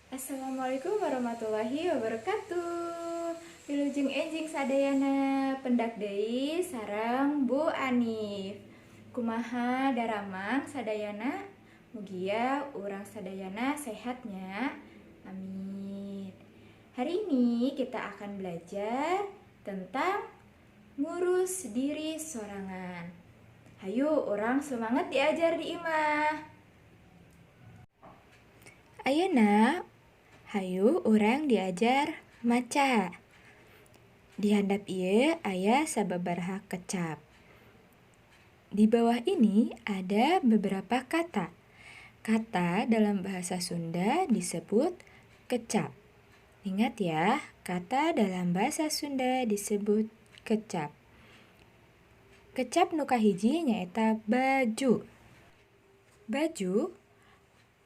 Assalamualaikum warahmatullahi wabarakatuh. Wilujeng enjing sadayana, pendak deui sareng Bu Anif. Kumaha daramang sadayana? Mugia urang sadayana sehat nya. Amin. Hari ini kita akan belajar tentang ngurus diri sorangan. Hayu urang semangat diajar di imah. Ayeuna hayu urang diajar maca. Di handap ieu aya sababaraha kecap. Di bawah ini ada beberapa kata. Kata dalam bahasa Sunda disebut kecap. Ingat ya, kata dalam bahasa Sunda disebut kecap. Kecap nu kahiji nyaeta baju. Baju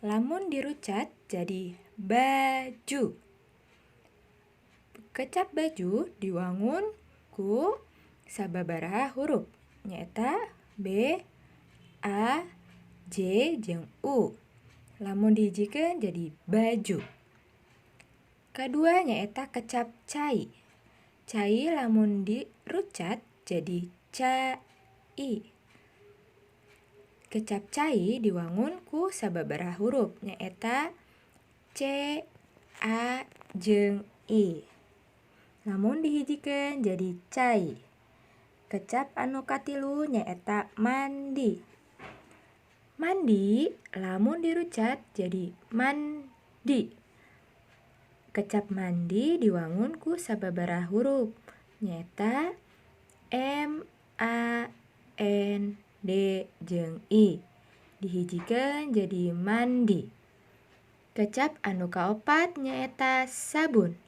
lamun dirucat jadi baju. Kecap baju diwangun ku sababaraha hurup, nyaeta B, A, J, jeung U. Lamun dihijikeun jadi baju. Kadua nyaeta kecap cai. Cai lamun dirucat jadi cai. Kecap cai diwangun ku sababaraha hurup, nyaeta C, A, jeung I. Lamun dihijikeun jadi cai. Kecap anu katilu nyaeta mandi. Mandi lamun dirucat jadi mandi. Kecap mandi diwangun ku sababaraha hurup, nyaeta M, A, N, D, jeung I. Dihijikeun jadi mandi. Kecap anu kaopat nyaeta sabun.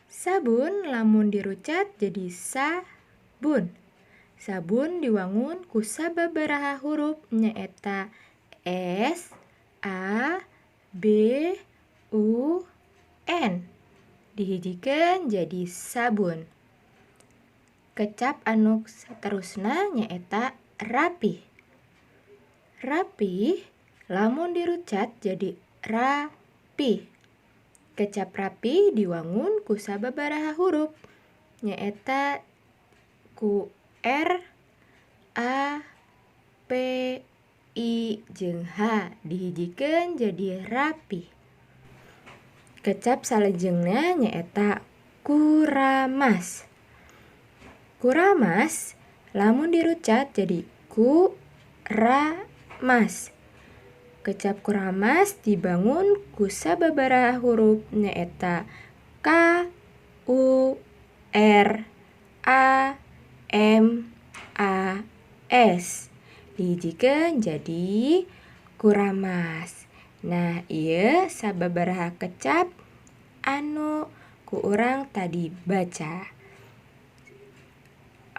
Sabun lamun dirucat jadi sabun. Sabun diwangun ku sababaraha hurup, nyaeta S, A, B, U, N. Dihijikeun jadi sabun. Kecap anu saterusna nyaeta rapih. Rapih lamun dirucat jadi rapih. Kecap rapi diwangun ku sababaraha hurup, nyaeta ku R, A, P, I, jeung H. Dihijikeun jadi rapih. Kecap salajengna nyaeta kuramas. Kuramas lamun dirucat jadi ku-ra-mas. Kecap kuramas dibangun ku sababaraha hurup, nyaeta K, U, R, A, M, A, S. Dihijikeun jadi kuramas. Nah, ieu sababaraha kecap anu ku urang tadi baca.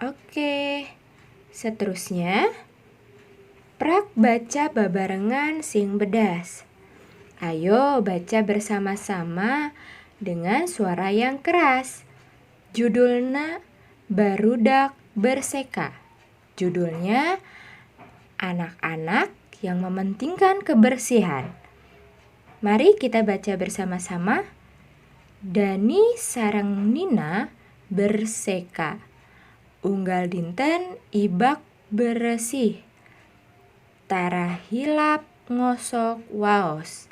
Oke, seterusnya prak baca babarengan sing bedas. Ayo baca bersama-sama dengan suara yang keras. Judulna Barudak Berseka. Judulnya anak-anak yang mementingkan kebersihan. Mari kita baca bersama-sama. Dani sareng Nina berseka. Unggal dinten ibak beresih. Tara hilap ngosok waos.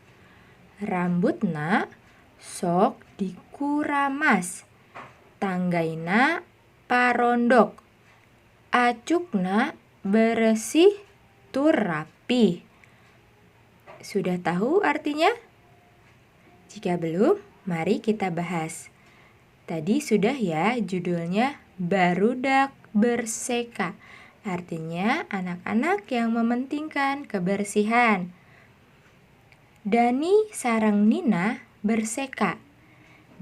Rambutna sok dikuramas. Tanggaina parondok. Acukna beresih tur rapih. Sudah tahu artinya? Jika belum, mari kita bahas. Tadi sudah ya, judulnya Barudak Berseka. Artinya anak-anak yang mementingkan kebersihan. Dani sareng Nina berseka.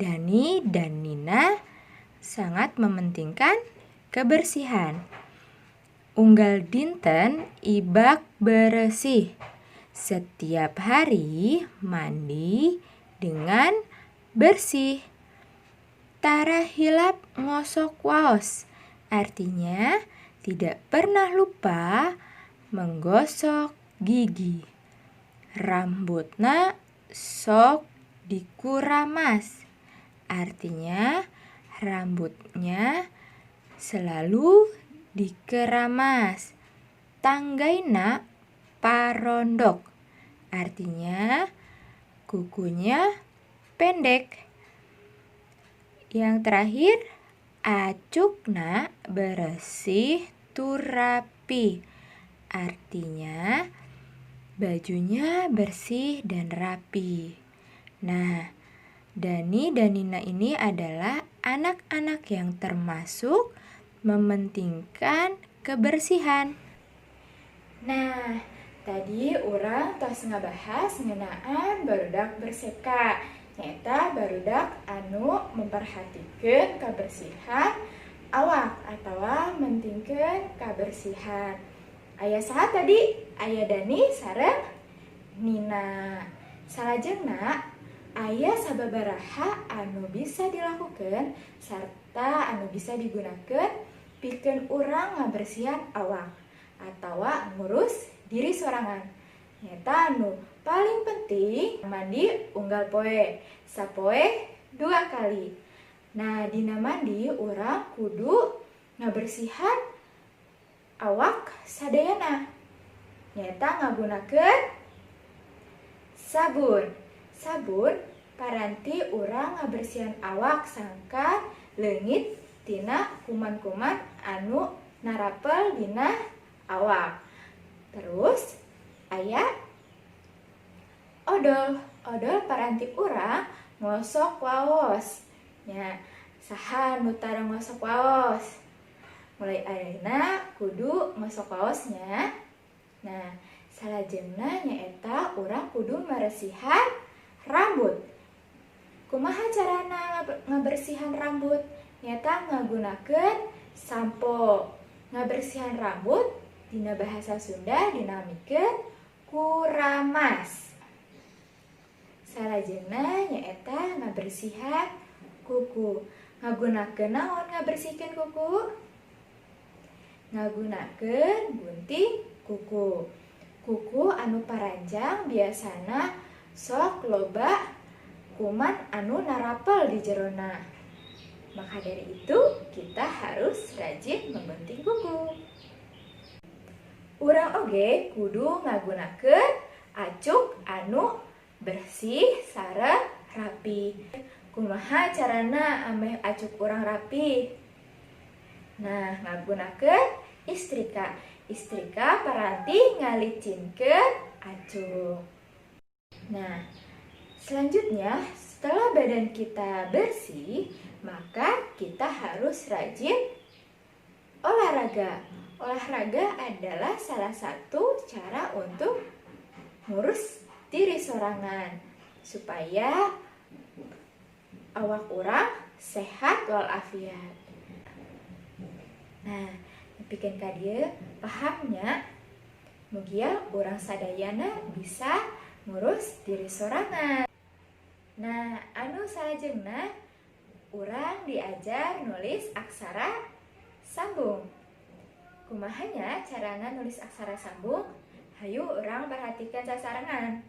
Dani dan Nina sangat mementingkan kebersihan. Unggal dinten ibak beresih. Setiap hari mandi dengan bersih. Tara hilap ngosok waos. Artinya tidak pernah lupa menggosok gigi. Rambutna sok dikuramas. Artinya rambutnya selalu dikeramas. Tanggaina parondok. Artinya kukunya pendek. Yang terakhir, acukna beresih turapi. Artinya bajunya bersih dan rapi. Nah, Dani dan Nina ini adalah anak-anak yang termasuk mementingkan kebersihan. Nah, tadi urang tos ngabahas ngeunaan barudak berseka. Nyaeta barudak anu memperhatikan kebersihan awak atawa mentingkeun kebersihan. Aya saha tadi? Aya Dani sareng Nina. Salajengna aya sababaraha anu bisa dilakukan sarta anu bisa digunakan pikeun urang ngabersihan awak atawa ngurus diri sorangan. Nyaeta anu paling penting mandi unggal poe, sapoe 2 kali. Nah, dina mandi urang kudu ngabersihan awak sadayana. Nyaeta ngagunakeun sabun. Sabun paranti urang ngabersihan awak sangkan leungit tina kuman-kuman anu narapel dina awak. Terus aya odol. Odol paranti urang ngosok waos. Nya, saha nu tara ngosok waos? Mulai ayeuna kudu ngosok waosnya. Nah, salajengna nyaeta urang kudu meresihan rambut. Kumaha carana ngabersihan rambut? Nyaeta ngagunakeun sampo. Ngabersihan rambut dina bahasa Sunda dinamikeun kuramas. Salajengna nyaeta ngabersihan kuku. Ngagunakeun naon ngabersihkeun kuku? Ngagunakeun gunting kuku. Kuku anu paranjang biasana sok loba kuman anu narapel di jerona. Maka dari itu kita harus rajin menggunting kuku. Urang oge kudu ngagunakeun acuk anu bersih sareng rapi. Kumaha carana ameh acuk urang rapi? Nah, ngagunakeun istrika. Istrika paranti ngalicinkeun acuk. Nah, selanjutnya setelah badan kita bersih, maka kita harus rajin olahraga. Olahraga adalah salah satu cara untuk ngurus diri sorangan supaya awak urang sehat walafiat. Nah, nepikeun ka dieu pahamnya, mugia urang sadayana bisa ngurus diri sorangan. Nah, anu salajengna urang diajar nulis aksara sambung. Kumahanya carana nulis aksara sambung? Hayu urang perhatikan sasarengan.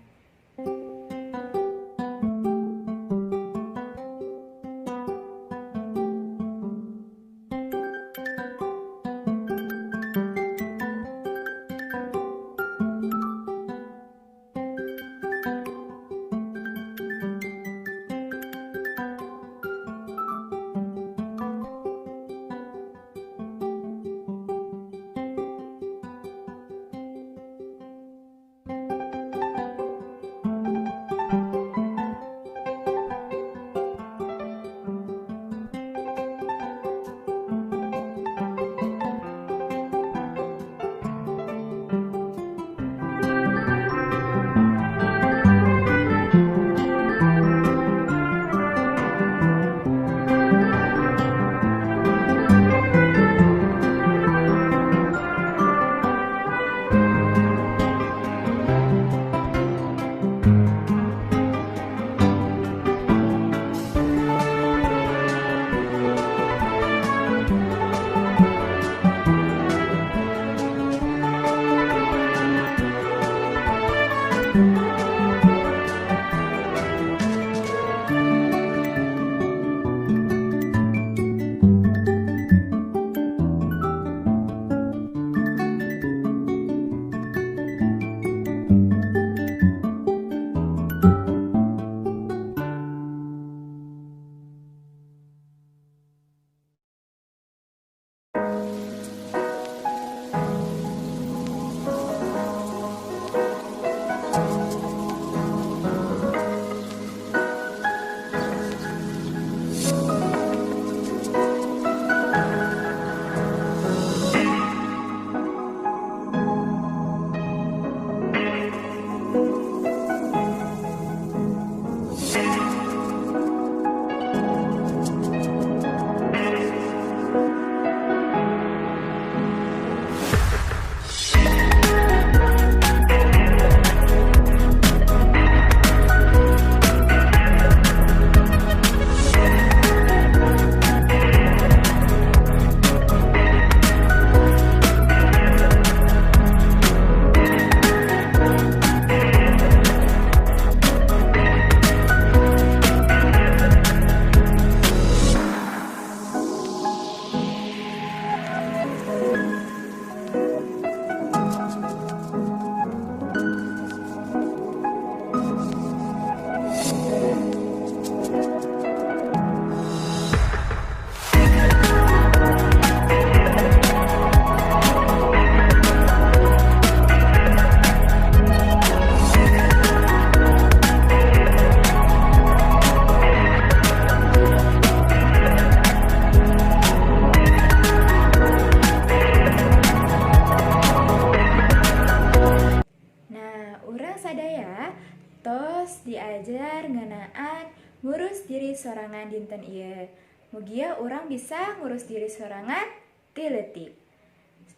belajar ngeunaan ngurus diri sorangan dinten ieu. Mugia urang bisa ngurus diri sorangan ti leutik.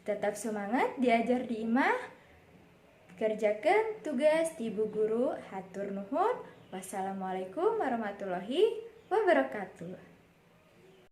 Tetap semangat diajar di imah. Kerjakan tugas di ibu guru. Hatur nuhun. Wassalamualaikum warahmatullahi wabarakatuh.